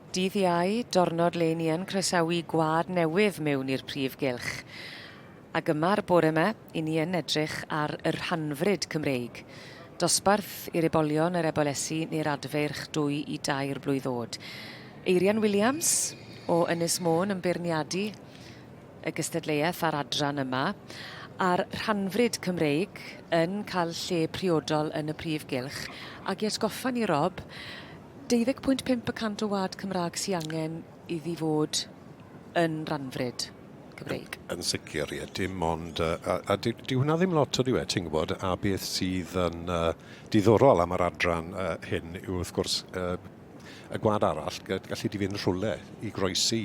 Dydd Iau, dornod le ni yn croesawu gwlad newydd mewn i'r prif gylch. Ac yma'r bore yma, i ni yn edrych ar y rhanfryd Cymreig. Dosbarth i'r ebolion, yr ebolesi neu'r adfeirch dwy i dair blwydd oed. Eirian Williams o Ynys Môn yn beirniadu y gystadleuaeth a'r adran yma, a'r rhanfryd Cymreig yn cael lle priodol yn y prif gylch. Ac i atgoffa ni, Rob, 12.5 y cant o wlad Cymraeg sy angen iddi fod yn ranfryd Cymreig. Yn sicr, ie, dim ond... Uh, a, a di, di hwnna ddim lot o diwe, ti'n gwybod, a beth sydd yn uh, diddorol am yr adran uh, hyn yw, wrth gwrs, uh, y gwlad arall, gallu di fynd rhywle i groesi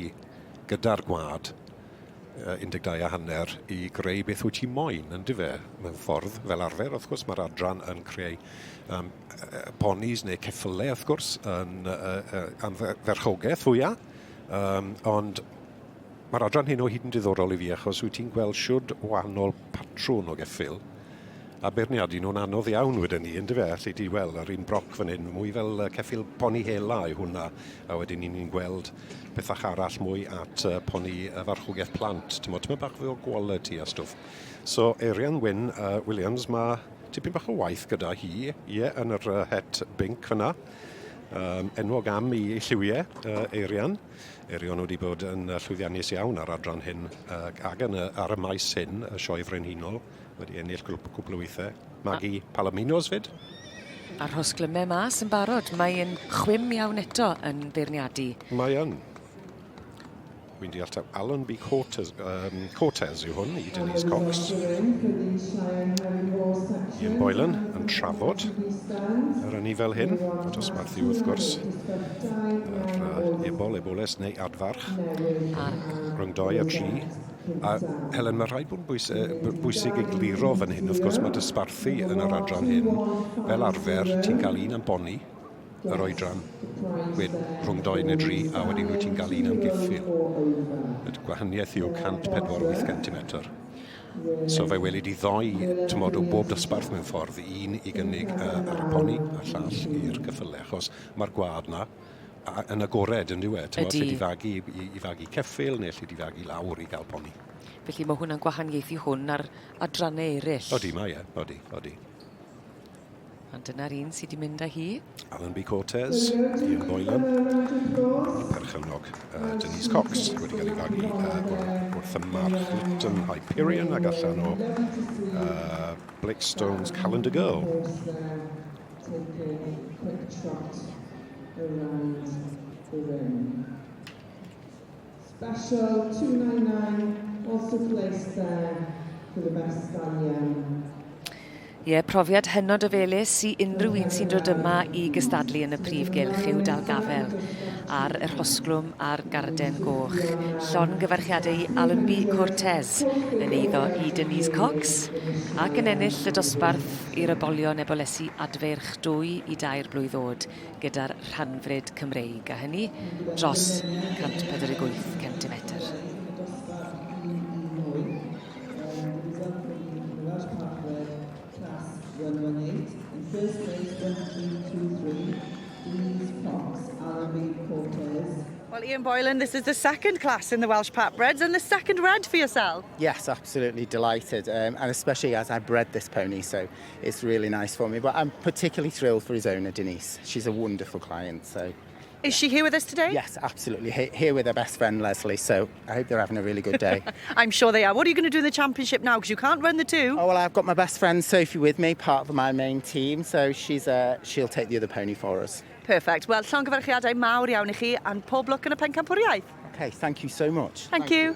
gyda'r gwlad 12 a hanner i greu beth wyt ti moyn, yn dyfe, mewn ffordd, fel arfer, wrth gwrs, mae'r adran yn creu um, ponis neu ceffylau, wrth gwrs, yn, uh, uh, am ferchogaeth fwyaf, um, ond mae'r adran hyn o hyd yn diddorol i fi, achos wyt ti'n gweld siwd wahanol patrwn o geffyl, a beirniadu nhw'n anodd iawn wedyn ni, yndyfe? Alli di weld yr un broc fan hyn, mwy fel ceffyl poni hela yw hwnna, a wedyn ni'n gweld pethach arall mwy at poni farchogaeth plant, ti'n tyma bach fwy o quality a stwff. So, Eirian Wyn Williams, mae tipyn bach o waith gyda hi, ie, yn yr het binc fyna. Um, enwog am i, i lliwiau, Eirian. Eirian wedi bod yn llwyddiannus iawn ar adran hyn ac yn y, ar y maes hyn, y Sioe Frenhinol. Wedi ennill grwp cwpl o weithiau. Magu Palominos fyd. A rhosglymau mas yn barod. Mae'n chwim iawn eto yn beirniadu. Mae yn. Wy'n deall taw Allenby Cortez, um, Cortez yw hwn i Denise Cox. Ian Boylan yn trafod yr ynni fel hyn. Y dosbarth yw wrth gwrs yr uh, ebol, eboles neu adfarch. Rhwng 2 a 3. A Helen, mae rhaid bod yn bwys bwysig egluro fan hyn, wrth gwrs mae dosbarthu yn yr adran hyn, fel arfer, ti'n cael un am boni, yr oedran, wed, rhwng 2 neu 3, a wedyn wyt ti'n cael un am geffyl. Y gwahaniaeth yw 148 cm. So fe weli di ddoi tymod o bob dosbarth mewn ffordd, un i gynnig uh, ar y poni a llall i'r ceffylau, achos mae'r gwad na yn agored yn dyw e? Ydy. Lle di fagu i, i fagu ceffyl neu lle di fagu lawr i gael poni. Felly mae hwnna'n gwahaniaethu hwn ar adrannau eraill. Odi, mae e. Odi, odi. Ond dyna'r un sydd wedi mynd â hi. Alan B. Cortez, Ian Boylan, perchennog Denise Cox, wedi cael ei fagu wrth y march Lipton Hyperion ac allan o Blake Stone's Calendar Girl. Taking a quick trot around the ring. Special 299 also placed there for the best stallion. Ie, yeah, profiad hynod o felys i unrhyw un sy'n dod yma i gystadlu yn y prif gylch yw dal gafel ar y rhosglwm a'r garden goch. Llongyfarchiadau i Alan B Cortez yn eiddo i Denise Cox ac yn ennill y dosbarth i'r ebolion ebolesi adfeirch dwy i dair blwydd oed gyda'r rhanfryd Cymreig, a hynny dros 148 centimetr. First place 1323, Denise Cox, Allenby Cortez. Well, Ian Boylan, this is the second class in the Welsh Patbreds and the second red for yourself. Yes, absolutely delighted, and especially as I bred this pony, so it's really nice for me. But I'm particularly thrilled for his owner, Denise. She's a wonderful client, so... Is she here with us today? Yes, absolutely. Here with her best friend, Leslie, so I hope they're having a really good day. I'm sure they are. What are you going to do in the championship now? Because you can't run the two. Oh, well, I've got my best friend, Sophie, with me, part of my main team, so she'll take the other pony for us. Perfect. Wel, llongyfarchiadau mawr iawn i chi, and pob lwc yn y pencampwriaeth. Okay, thank you so much. Thank you.